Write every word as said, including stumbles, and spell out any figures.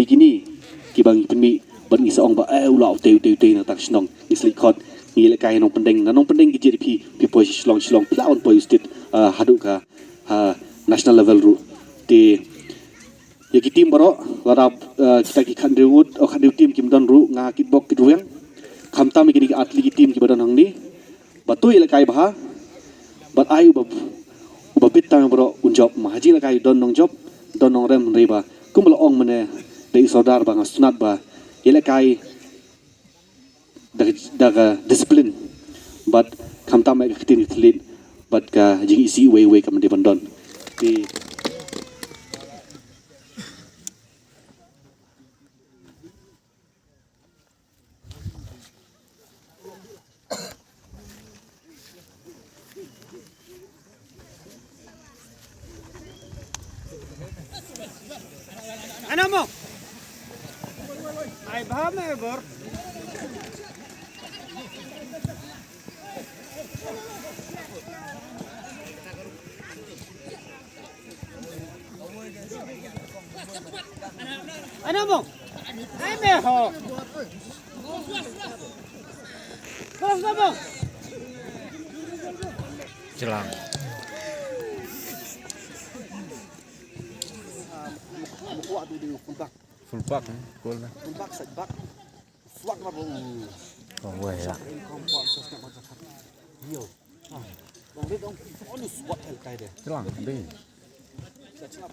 Kine kiba ngi pynmih bad ngi sa ong ba, eh, u la utei utei utei na kata ka shnong, ngi sa leit khot, ngi lehkai Nongpyndeng, na Nongpyndeng ki jied ïa phi, phi poi sha Shillong, Shillong phi lah ban poi u state, ah, haduh ka, ah, national level ruh. Te ïa ki team baroh, lada, ah, kita ki khathynriew ngut, oh, khathynriew team kim don ruh, nga kitbok kitrwiang. Khamtam ïa kine ki athlete ki team kiba don hangne. Ba to ïalehkai bha, bad ai uba, uba bit tang baroh un jop, ma ha jingïalehkai don nongjop, don nongrem, hynrei ba kumba la ong mynne da i Sordar ba nga sngewtynnat ba ïalehkai da, da ka discipline, bad khamtam ïa ka ktien ka thylliej, bad ka jingisih uwei uwei kam dei ban don. Te Ano mo? Ai bha me bor. Ano mo? Ai me ho. Kos mo? Chelang. Mukwa tu di full back. Full back, eh? Full na. Full back, side back. Swak na bong. Oh, weh, ya. Yo. Dong de dong. Onu swak hel kai de. Chelang, de. Chelang.